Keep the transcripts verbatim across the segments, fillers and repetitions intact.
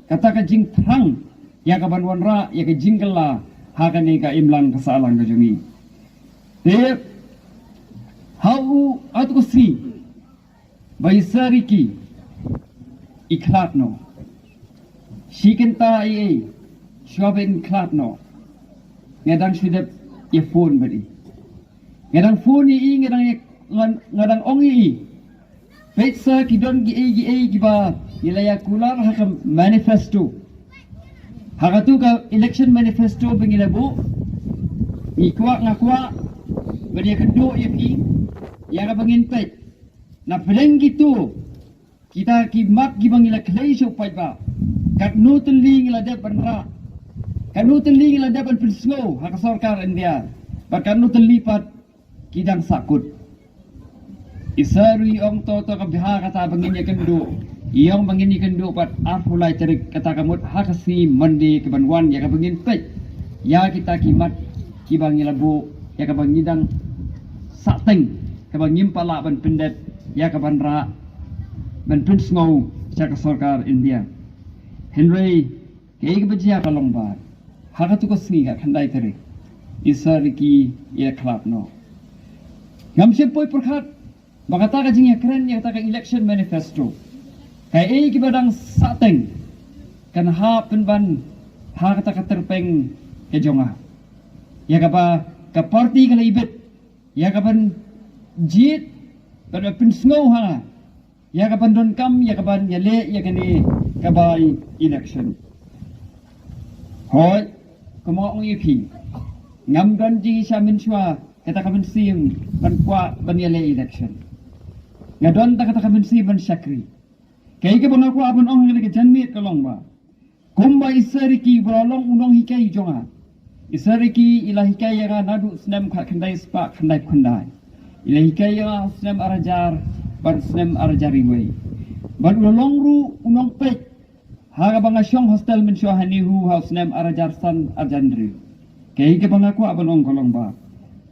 kata ka jingthrang ïa ka ban wanrah ïa ka jingkylla ha kane ka imlang ka sahlang ka jong i. Te ha u atu ka sngi ba i Sir Ricky i khlad noh. Shi kynta i ei shuwa ban khlad noh, nga dang shu dep ïa phone bad i. Nga dang phone ïa i, nga dang ïa, nga, nga dang ong ïa i, peit sa ki don ki ei ki ei kiba ngi la ïa kular ha ka manifesto. Ha katu ka election manifesto ba ngi la buh, ngi kwah, nga kwah ban ïa kynduh ïa phi ïa kaba ngin peit na pdeng kitu kita ki mat kiba ngi la khlei sha u paidbah, katno tylli ngi la dep ban rah, katno tylli ngi la dep ban pynsngew ha ka sorkar India, bad katno tylli pat ki dang sahkut. I Sir Ricky i ong to, to ka bha kata ba ngin ïa kynduh. I ong ba ngin ïa kynduh pat arphew lai tarik, kata ka mut ha ka sngi Monday ka ban wan, ïa kaba ngin peit ïa kita ki mat kiba ngi la buh, ïa kaba ngi dang sahteng, kaba ngim pat lah ban pyndep, ïa ka ban rah, ban pynsngew sha ka sorkar India. Hynrei kaei kaba jia ka long ba ha katu ka sngi, ka khyndai tarik, i Sir Ricky i la khlad noh. Ngam shym poi pyrkhat ba kata ka jingïakren ïa kata ka election manifesto, kaei kaba dang sahteng, kan hap pynban ha kata ka tyrpeng ka jong nga, ïa kaba ka party ka la ibit ïa ka ban jied bad ban pynsngew ha nga ïa ka ban donkam, ïa ka ban ïaleh ïa kane ka by-election. Hooid, kumba nga ong ïa phi, ngam don jingshisha mynshuwa kata ka mynsiem ban kwah ban ïaleh election. Nga don tang kata ka mynsiem ban shakri. Kaei kaba nga kwah ban ong ha kane ka janmiet ka long ba kumba i Sir Ricky ba la long u nonghikai jong nga. I Sir Ricky i la hikai ïa nga naduh snem khatkhyndai spah khyndaiphew khyndai. I la hikai ïa nga ha u snem arhajar bad u snem arhajar iwei. Bad u la long ruh u nongpeit ha kaba nga shong hostel mynshuwa ha NEHU ha u snem arhajar san arhajar hynriew. Kaei kaba nga kwah ban ong ka long ba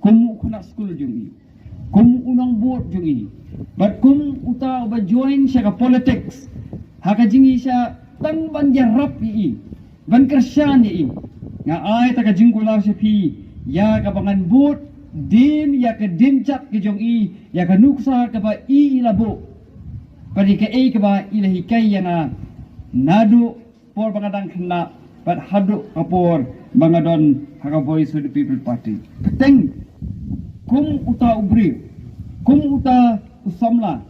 kum u khynnah skul jong i, kum u nongbud jong i, bad kum uta uba join sha ka politics ha ka jingshisha tang ban ïarap ïa i, ban kyrshan ïa i, nga ai ta ka jingkular sha phi ïa kaba ngan bud dien ïa ka dienjat ka jong i, ïa ka nuksa kaba i i la buh, bad ïa kaei kaba i la hikai ïa nga naduh por ba nga dang khynnah bad haduh ka por ba nga don ha ka Voice of the People Party. Bteng kum uta u briew, kum uta u samla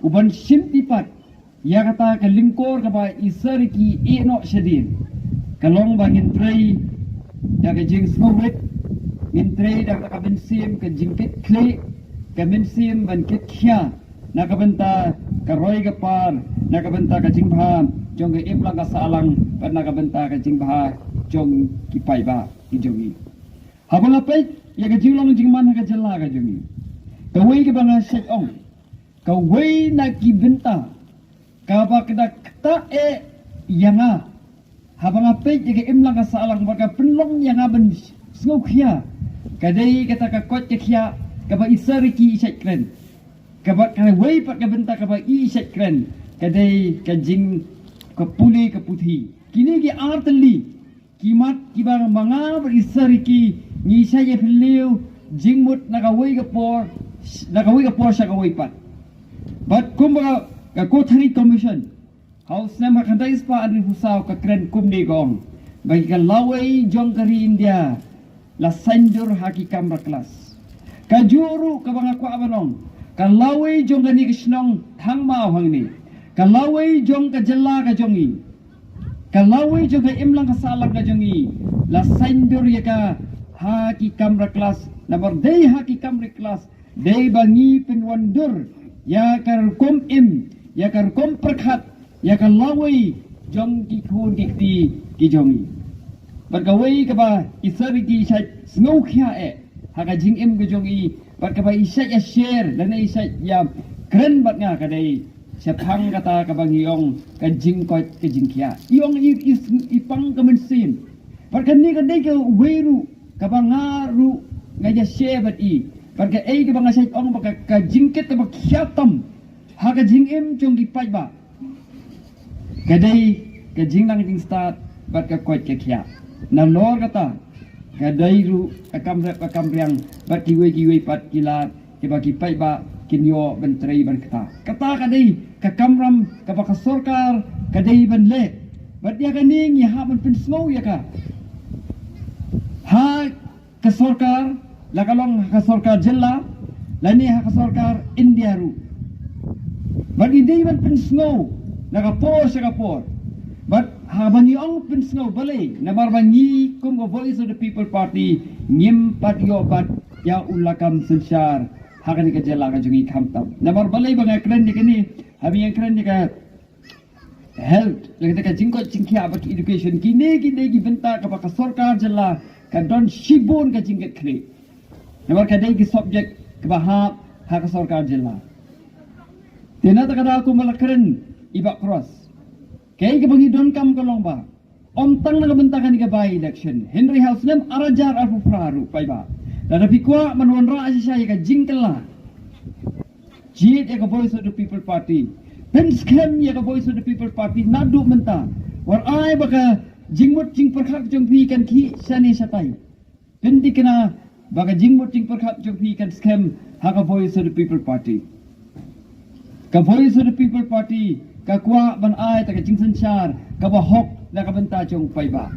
uban shimti pat ïa kata ka lyngkor kaba i Sir Ricky i ïeh noh shadien, ka long ba ngin trei da ka jingsngewrit, ngin trei da ka mynsiem ka jingkitkhlieh, ka mynsiem ban kitkhia na ka bynta ka roi ka par, na ka bynta ka jingbha jong ka imlang ka sahlang, bad na ka bynta ka jingbha jong ki paidbah ki jong i. Haba nga peit ïa ka jinglong jingman ha ka jylla ka jong i, kawei kaba nga shait ong, kawei na ki bynta kaba ka da ktah eh ïa nga haba nga peit ïa ka imlang ka sahlang bad ka pynlong ïa nga ban sngewkhia, ka dei kata ka koit ka khiah kaba i Sir Ricky i shait kren. Kaba kawei pat ka bynta kaba i shait kren, ka dei ka jing, ka pule ka puthi. Kine ki ar tylli ki mat kiba ma nga bad i Sir Ricky ngi shait ïa phylliew jingmut na kawei ka por, na kawei ka por sha kawei pat. Bad kumba ka Kothari Commission ha u snem khatkhyndai spah arphew saw ka kren kumne, ka ong ba ka lawei jong ka ri India la saiñdur ha ki kamra klas. Kajuh ruh kaba nga kwah ban ong, ka lawei jong kane ka shnong Thangmaw hangne, ka lawei jong ka jylla ka jong i, ka lawei jong ka imlang ka sahlang ka jong i la saiñdur ïa ka ha ki kamra klas. Namar dei ha ki kamra klas dei ba ngi pynwandur ïa ka rukom im, ïa ka rukom pyrkhat, ïa ka lawei jong ki khun ki kti ki jong i. Bad kawei kaba i Sir Ricky i shait sngewkhia eh ha ka jingim ka jong i, bad kaba i shait ïa share lane i shait ïa kren bad nga, ka dei shaphang kata kaba ngi ong ka jingkoit ka jingkhiah. I ong i, i, i pang ka mynsiem. Bad kane ka dei kawei ruh kaba nga ruh nga ïa share bad i. Bad kaei kaba nga shait ong ba ka, ka jingkit kaba khia tam ha ka jingim jong ki paidbah, ka dei ka jingnang jingstad bad ka koit ka khiah. Nalor kata, ka dei ruh ka kam rep ka kam riang bad kiwei kiwei pat ki lad kiba ki paidbah kin ïoh ban trei ban kta. Kata ka dei ka kamram kaba ka sorkar ka dei ban leh. Bad ïa kane ngi hap ban pynsngew ïa ka ha ka sorkar, la ka long ha ka sorkar jylla lane ha ka sorkar India ruh. Bad ngi dei ban pynsngew na ka por sha ka por. Bad haba ngi ong pynsngew, balei? Namar ba ngi kum ka Voice of the People Party ngim pat ïoh pat ïa u lakam synshar ha kane ka jylla ka jong ngi khamtam. Namar balei ba nga kren ïa kane? Haba nga kren ïa ka health, lane ka jingkoit jingkhiah bad education, kine kine ki bynta kaba ka sorkar jylla ka don shibun ka jingkitkhlieh. Namar ka dei ki subject kaba hap ha ka sorkar jylla. Te na kata ka daw kumba la kren i Bah Cross, kaei kaba ngi donkam ka long ba ym tang na ka bynta kane ka by election, hynrei ha u snem ar hajar arphew phra ruh paidbah, lada phi kwah ban wanrah shisha ïa ka jingkylla jied ïa ka Voice of the People Party, pynskhem ïa ka Voice of the People Party naduh mynta. Wat ai ba ka jingmut jingpyrkhat jong phi kan khih shane shatai. Pynthikna ba ka jingmut jingpyrkhat jong phi kan skhem ha ka Voice of the People Party. Ka Voice of the People Party ka kwah ban ai ta ka jingsynshar kaba hok na ka bynta jong paidbah.